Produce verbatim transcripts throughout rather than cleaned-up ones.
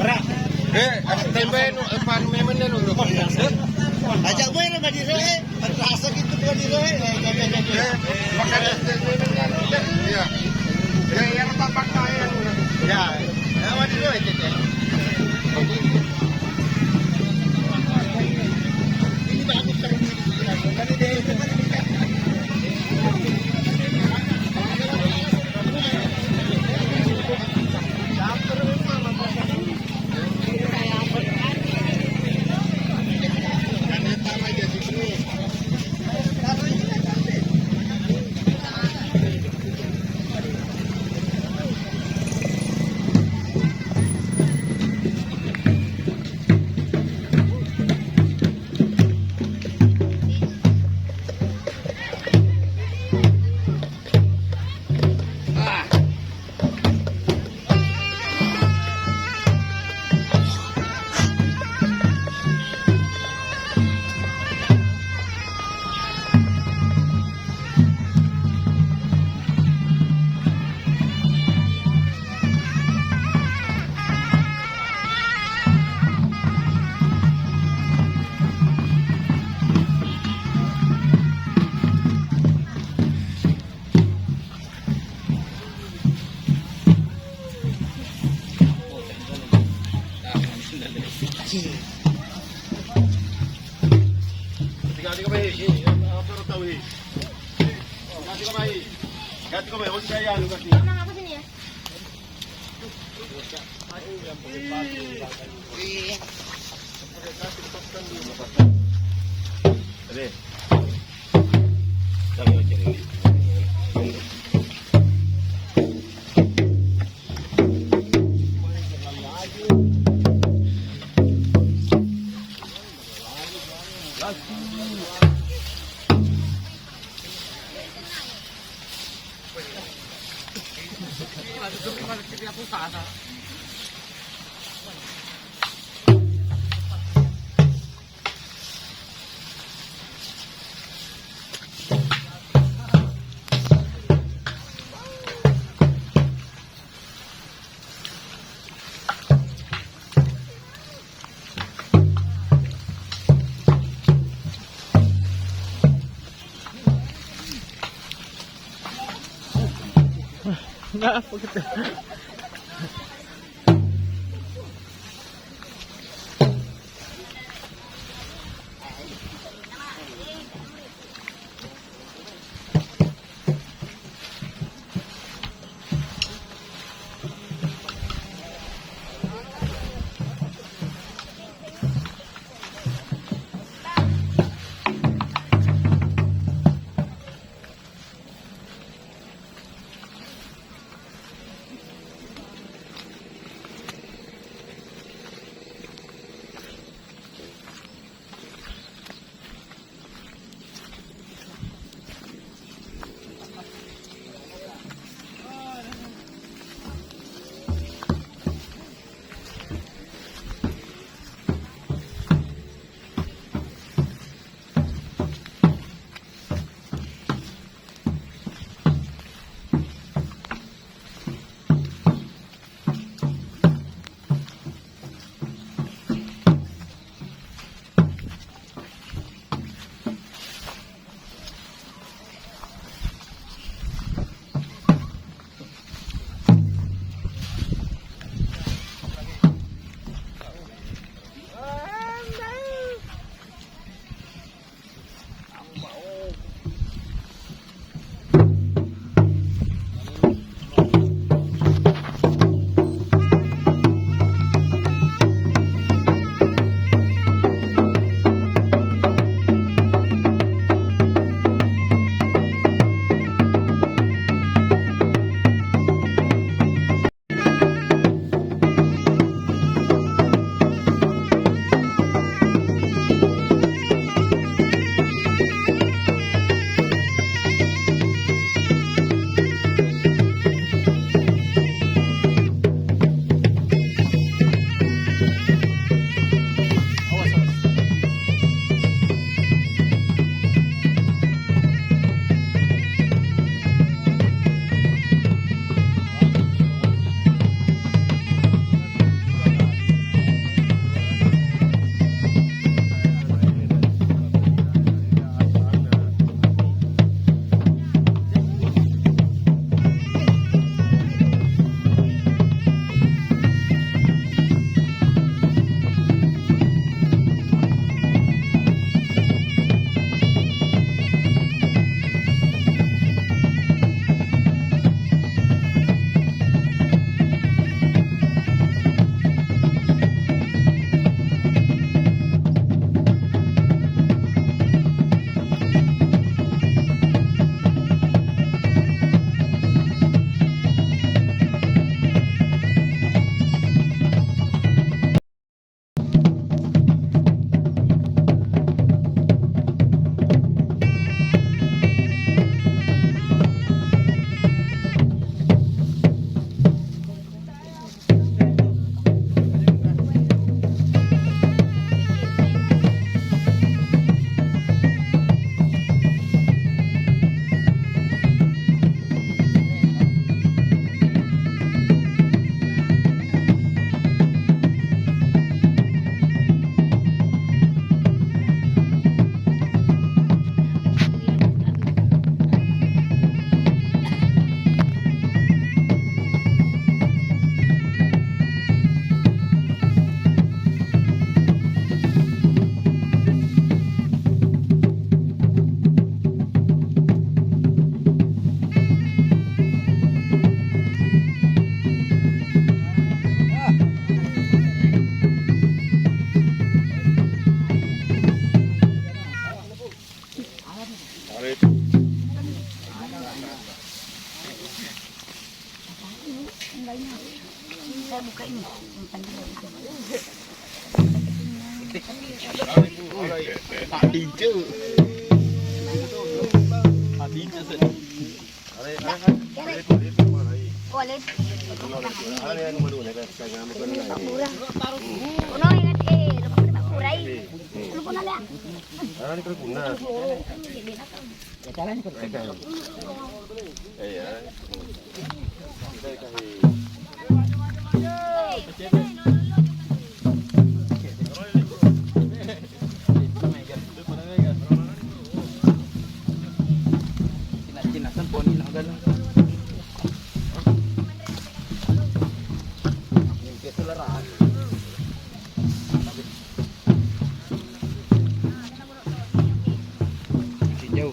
Ora. Eh, tempe nu, eh, pan memang nu. Aja gue nama di sini. Rasa gitu dia di sini. Eh, makan tempe memang, iya. Ya, yang tampak kaya. Ya, nama di sini. Ini bagus. Tiga, tiga, baik. Ini, apa tahu ini? Ganti ko mai. Ganti ko mai. Oh, saya anu ganti. Emang apa sini ya? Iya. Apa gitu?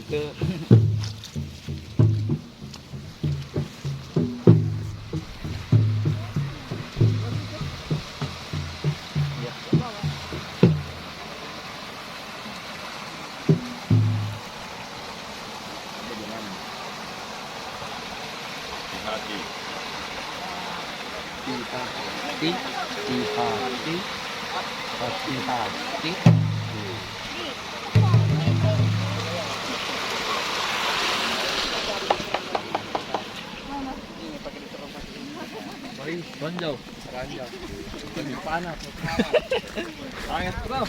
Ke. Hati-hati. Hati-hati, hati-hati, hati-hati. Baik, ranjau, ranjau. Lebih panas. Sangat, bro.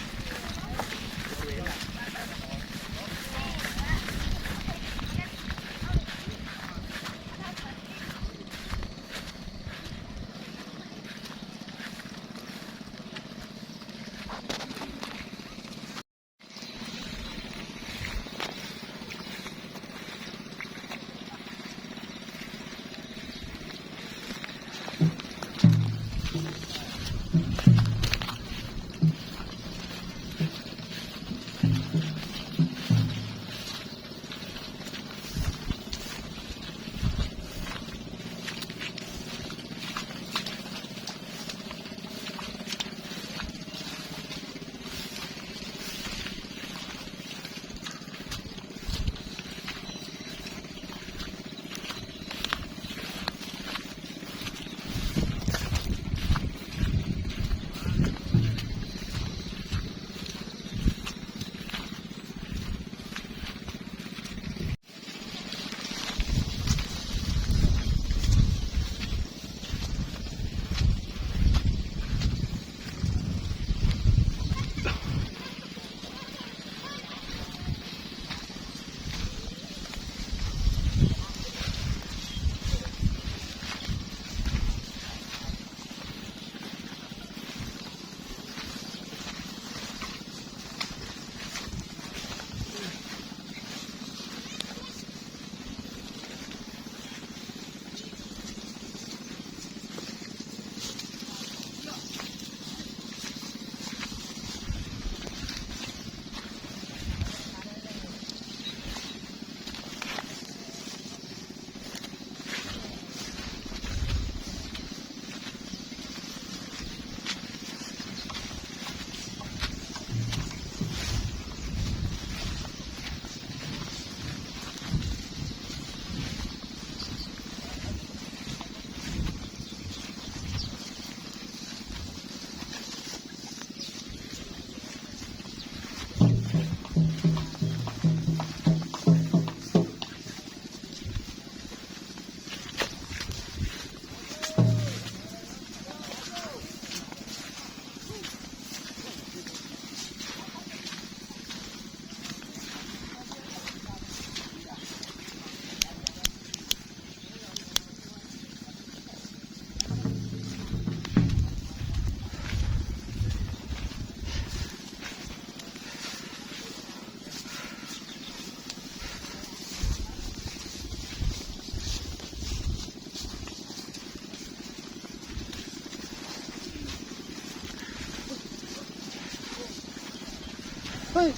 Hei.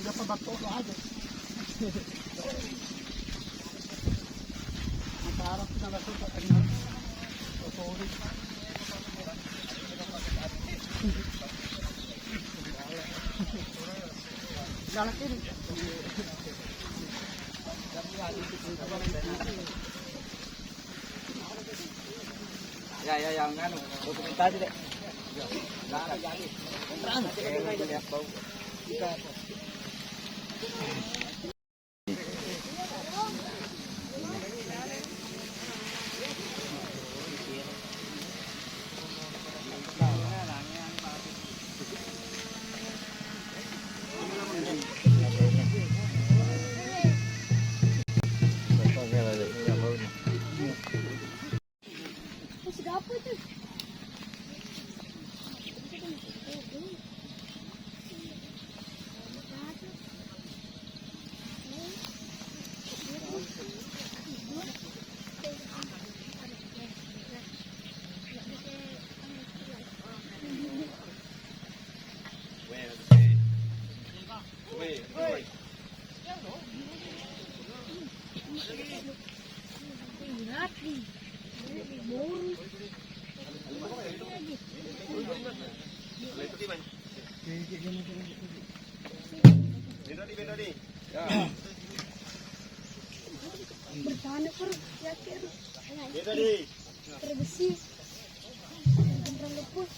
Siapa batuk lo aja. Antara kita nggak suka dengan. Sorry. Jalan kiri. Ya, ya, yang anu, dokumentasi deh. Lari, lari. Terang. Eh, lihat bau. Bertahan, Pur. Yakin. Beda, Di. Terbesi. Beneran lepas.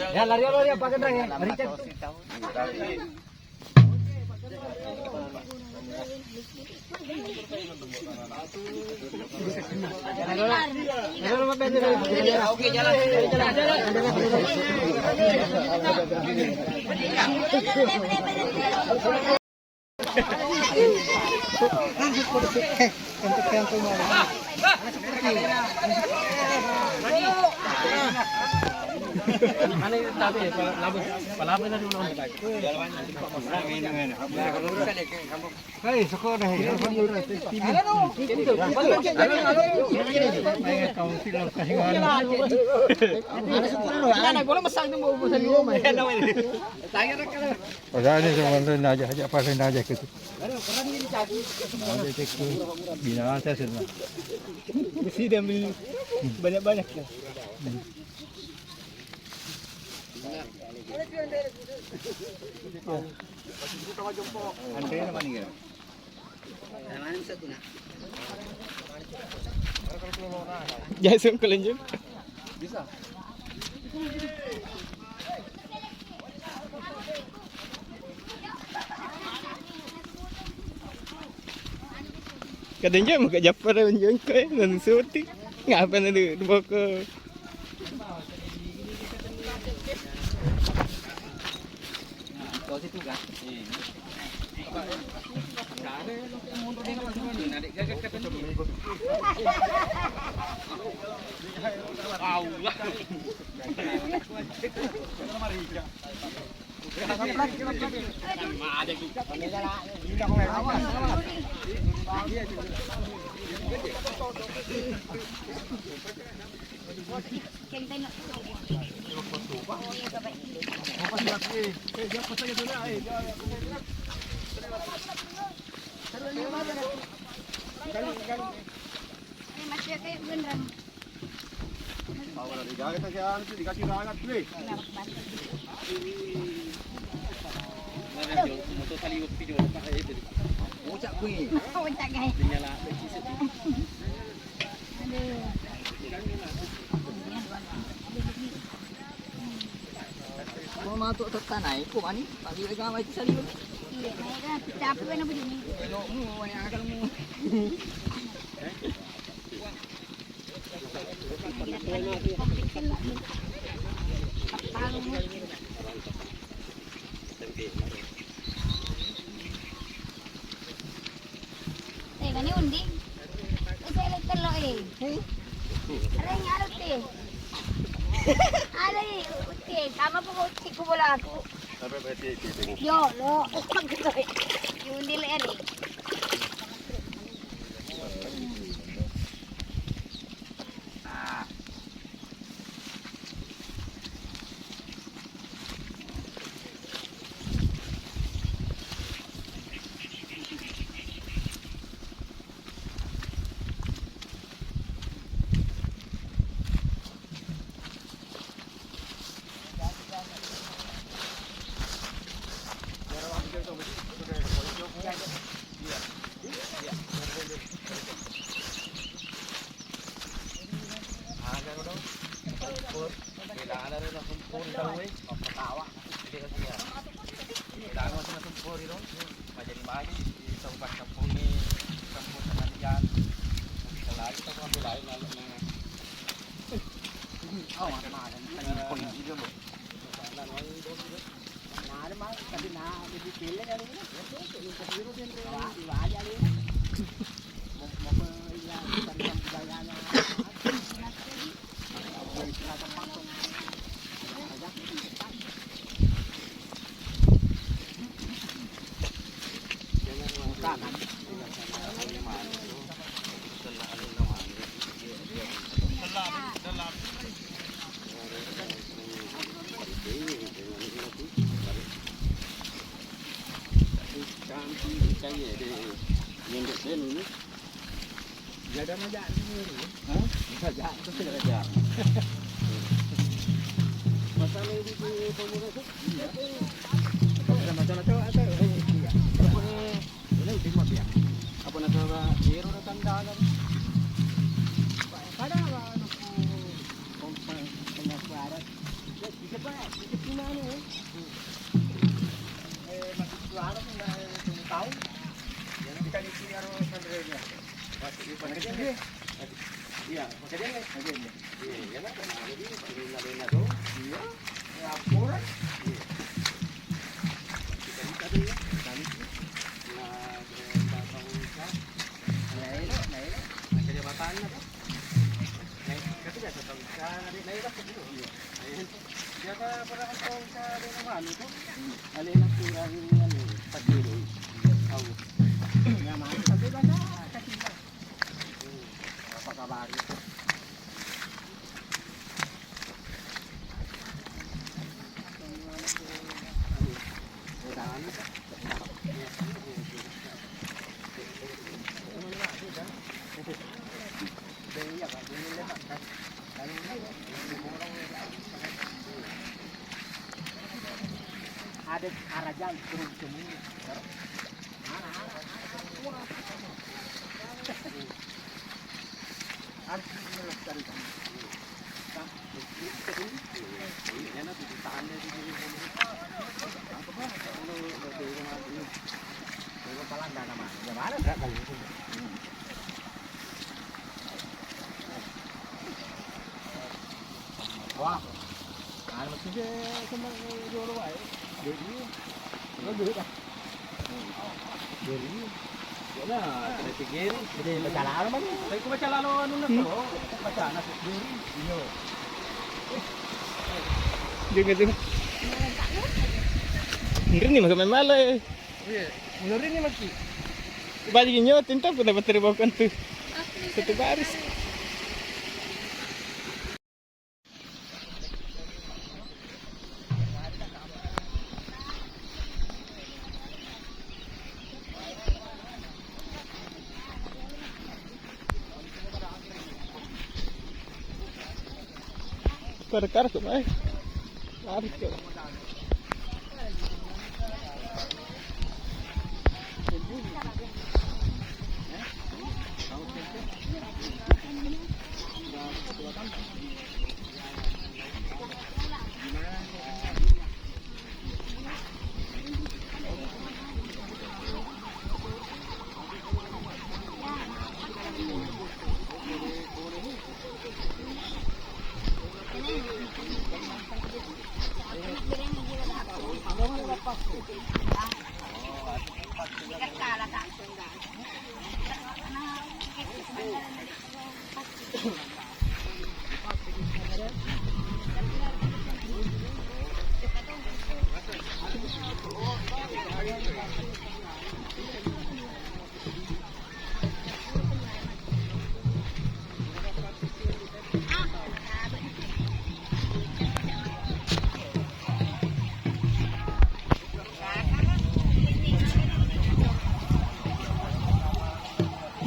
Ya, lari, lari, apa kena ya? Lari, cek. Hei, sekolah, hei. Ada sekolah, ada. Ada sekolah, ada. Padahal ini cuma aja, aja, apa aja gitu. Ada itu binasa semua. Besi diambil banyak-banyak ya. Andre mana ya? Jaseng kelenjeng. Bisa. Kadang je muka japar jengkai dan suti. Ngapa na di boko? Masih kayak beneran. Paura digaga ta sianu tu, dikasih rangat tu, eh. Puncak kui. Puncak, guys. Aduh. Mau masuk ke tanah, eh, kok ani? Pagi lagi awal itu saliwet. Iya, naik kan. Capek kan apa gini? Belok mu, yang akan mu. Eh, kani undi. Eh, saya lihat telok, eh. Ada yang ada, teh. Ada, eh, teh. Sama pun, teh, ku bola aku. Yo, lo. Undi le, eh. Kaye de, nyendek de ini. Jada maja ini. Hah? Maja. Maja. Masalah ini di pemuda itu. Iya. Ada masalah tuh, ada. Iya. Apa, eh, ini udah mati ya? Apa nasaba iyaro datang dalam? Pada anu, kompas, kompas barat. Ya, bisa, Pak. Bisa gimana, ya? Eh, masih suara tuh, nggak, eh, tahu. Ya, kita di sini harus sampai dia. Masih di mana dia? Iya, pakai dia, pakai dia. Iya, iya, kan, nah, jadi, pakai dia, dia tuh. Iya. Ya, ampun. Iya. Kita bisa tuh, ya. Nah, kita tahu, ya. Nah, ini, nah, ini. Masih ada matanya, tuh. Nah, tapi dia tetap bisa, nah, ini, nah, ini, iya. Nah, ini. Jaga pernah kau bisa ada nama anu tuh. Alena kurang anu, tak dulu. Tahu. Ya, mati sampai mana? Kasih. Apa kabar? Ada arajang turun semua. Harus melestarikan. Wah. Anu mesti dia senang dulu wae. Jadi, lo duit ah. Jadi, ya lah, kena pikir. Jadi, baca lalu mana? Tapi aku baca lalu anu nak lo, baca anak dulu. Iya. Juga tuh. Ini mah main malu. Iya, menurut ini masih. Balik nyo tinta pun dapat terima kan tuh. Satu baris. Kar-kar ke mai. Lari ke.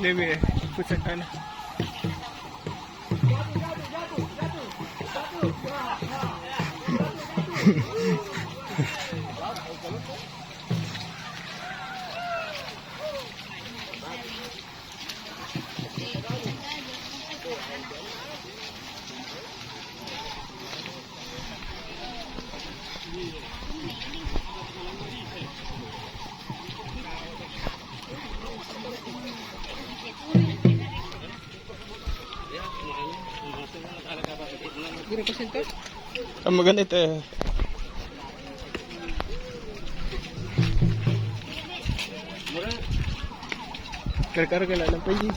Dewe, pusat tanah. Kamu ganti teh. Kira-kira kena lampu ji.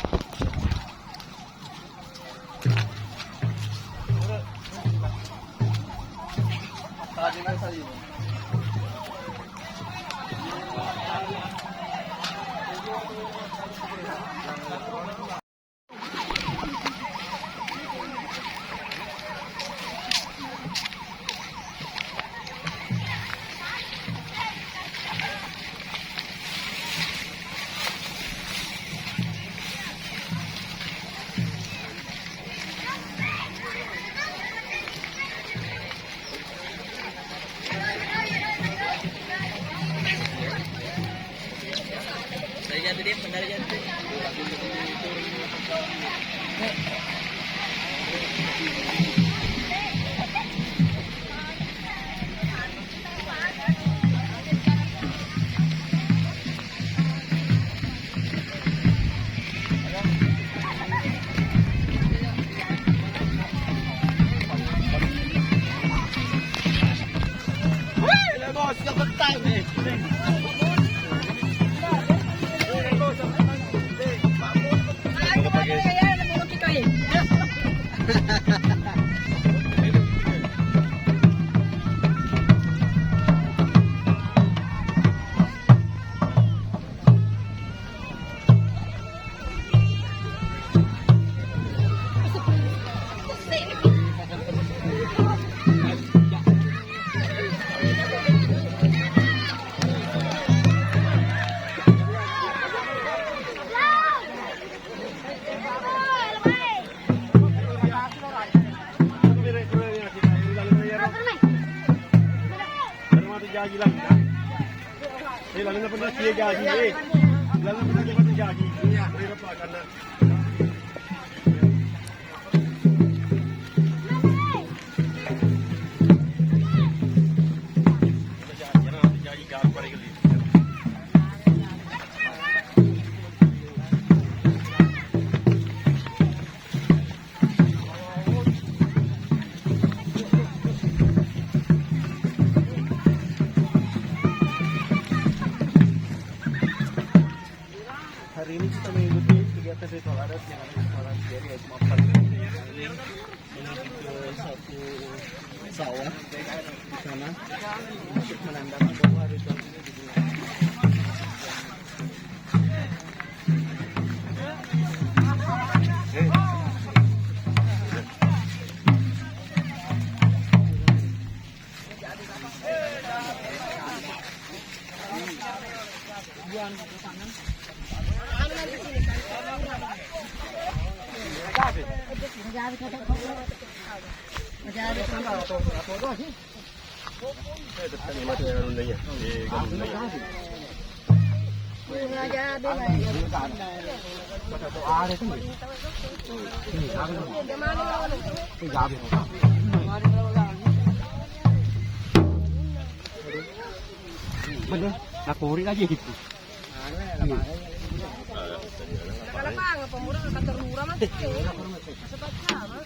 Jaji lagi, ya. Eh, lalu pernah dia jaji, eh. Lalu pernah dia jaji. Iya. Boleh apa, karena Hari ini kita mengikuti kegiatan ritual adat yang ada di Semarang Sendiri, yaitu makan ini menuju ke satu sawah di sana untuk menandakan bahwa ritual ini dimulai. Bener, nakori lagi gitu. Kalau bang, pemurah kata rura mah. Sebab apa?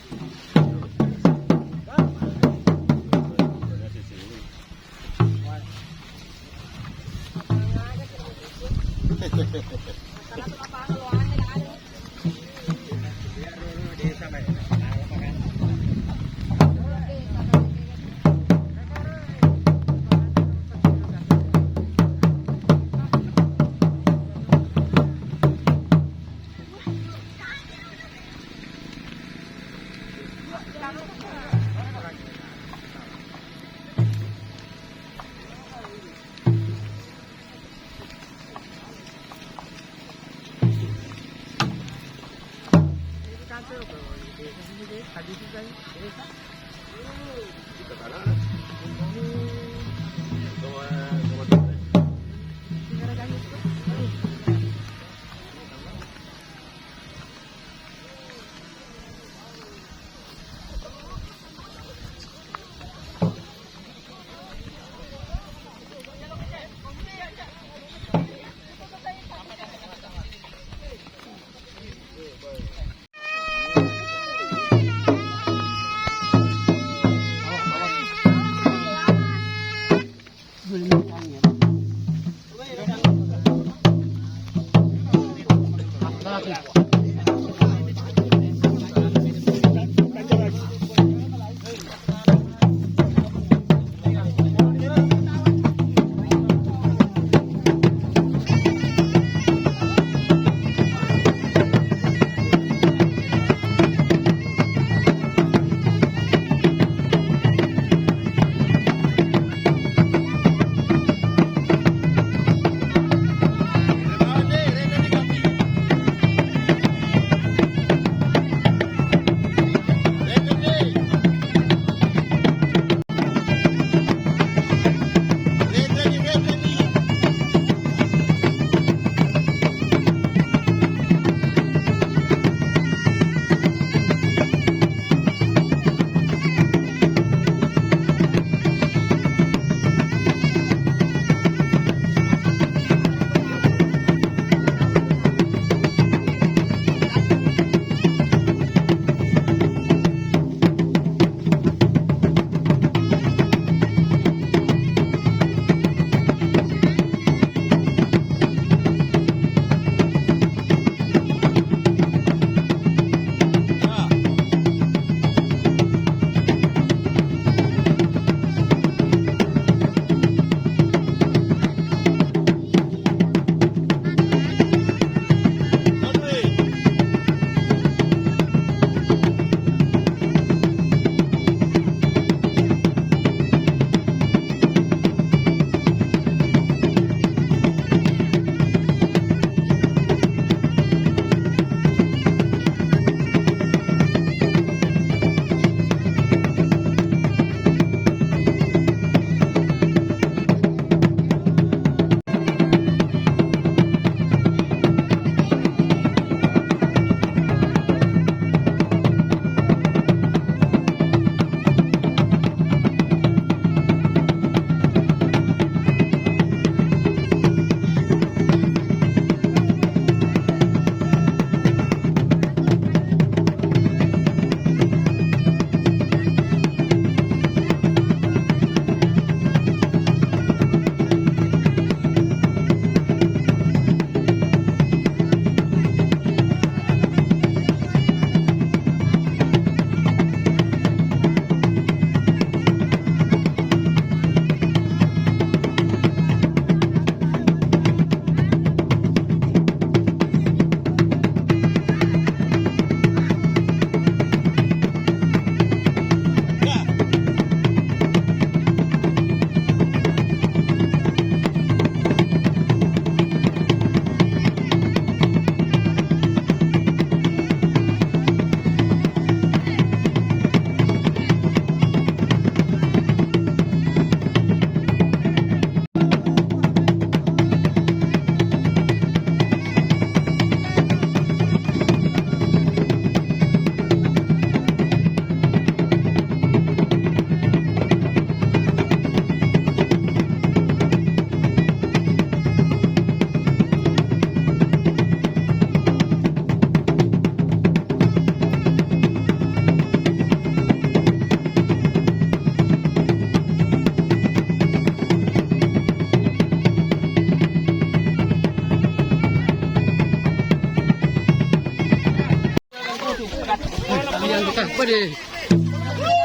Pade.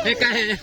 Eh, kae.